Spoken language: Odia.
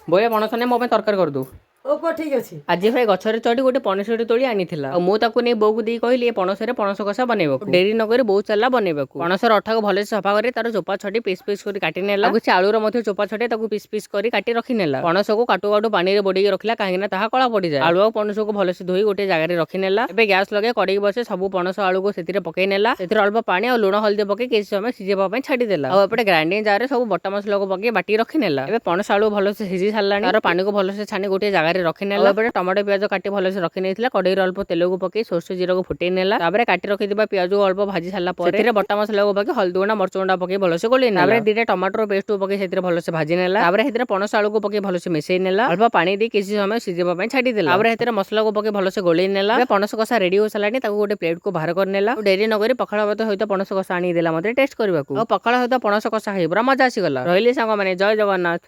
ବୋଏ, ପଣସ ନେ, ମୋ ପାଇଁ ତରକାରୀ କରିଦବୁ। ହଉ ପୁଅ, ଠିକ ଅଛି। ଆଜି ଭାଇ ଗଛରେ ଚଢି ଗୋଟେ ପଣସଟି ତୋଳି ଆଣିଥିଲା ଆଉ ମୁଁ ତାକୁ ନେଇ ବୋଉକୁ ଦେଇ କହିଲି, ଏ ପଣସରେ ପଣସ କଷା ବନେଇବାକୁ। ଡେରି ନକରି ବୋଉ ଚାଲିଲା ବନେଇବାକୁ। ପଣସର ଅଠାକୁ ଭଲସେ ସଫା କରି ତାର ଚୋପା ଛଡେଇ ପିସ୍ ପିସ୍ କରି କାଟି ନେଲା। ଆଉ କିଛି ଆଳୁର ମଧ୍ୟ ଚୋପା ଛଡେଇ ତାକୁ ପିସ୍ ପିସ୍ କରି କାଟି ରଖିନେଲା। ପଣସକୁ କାଟୁ କାଟୁ ପାଣିରେ ବୁଡେଇକି ରଖିଲା, କାହିଁକି ନା ତାହା କଳା ପଡିଯାଏ। ଆଳୁ ଆଉ ପଣସକୁ ଭଲସେ ଧୋଇ ଗୋଟେ ଜାଗାରେ ରଖିନେଲା। ଏବେ ଗ୍ୟାସ୍ ଲଗେଇ କଡେଇ ବସେଇ ସବୁ ପଣସ ଆଳୁକୁ ସେଥିରେ ପକେଇ ନେଲା। ସେଥିରେ ଅଳ୍ପ ପାଣି ଆଉ ଲୁଣ ହଳଦୀ ପକେଇ କିଛି ସମୟ ସିଝେଇବା ପାଇଁ ଛାଡିଦେଲା। ଆଉ ଏପଟେ ଗ୍ରାଇଣ୍ଡିଂ ଜାରରେ ସବୁ ବଟା ମସଲାକୁ ପକେଇ ବାଟି ରଖିନେଲା। ଏବେ ପଣସ ଆଳୁ ଭଲସେ ସିଝି ସାରିଲାଣି। ତାର ପାଣିକୁ ଭଲସେ ଛାଣି ଗୋଟିଏ ଜାଗାରେ ରଖିନେଲା। ଆଉ ଏପଟେ ଟମାଟୋ ପିଆଜ କାଟି ଭଲସେ ରଖି ନେଇଥିଲା। କଡେଇରେ ଅଳ୍ପ ତେଲକୁ ପକେଇ ସୋରିଷ ଜିରାକୁ ଫୁଟେଇ ନେଲା। ତାପରେ କାଟି ରଖିଥିବା ପିଆଜକୁ ଅଳ୍ପ ଭାଜି ସାରିଲା ପରେ ସେଥିରେ ବଟା ମସଲାକୁ ପକେଇ ହଳଦୀ ଗୁଣ୍ଡ, ମରିଚ ଗୁଣ୍ଡ ପକେଇ ଭଲସେ ଗୋଳେଇ ନେଲା। ତାପରେ ଦିଟା ଟମାଟୋର ପେଷ୍ଟକୁ ପକେଇ ସେଥିରେ ଭଲସେ ଭାଜି ନେଲା। ତାପରେ ସେଥିରେ ପଣସ ଆଳୁକୁ ପକେଇ ଭଲସେ ମିଶେଇ ନେଲା। ଅଳ୍ପ ପାଣି ଦେଇ କିଛି ସମୟ ସିଝିବା ପାଇଁ ଛାଡିଦେଲା। ତାପରେ ସେଥିରେ ମସଲାକୁ ପକେଇ ଭଲସେ ଗୋଳେଇ ନେଲା। ଏବେ ପଣସ କଷା ରେଡି ହୋଇସାରିଲାଣି। ତାକୁ ଗୋଟେ ପ୍ଲେଟକୁ ବାହାର କରିନେଲା। ଆଉ ଡେରି ନକରି ପଖାଳ ଭାତ ସହିତ ପଣସ କଷା ଆଣିକି ଦେଲା ମତେ ଟେଷ୍ଟ କରିବାକୁ। ଆଉ ପଖାଳ ସହିତ ପଣସ କଷା ଖାଇ ପୁରା ମଜା ଆସିଗଲା। ରହିଲି ସାଙ୍ଗମାନେ, ଜୟ ଜଗନ୍ନାଥ।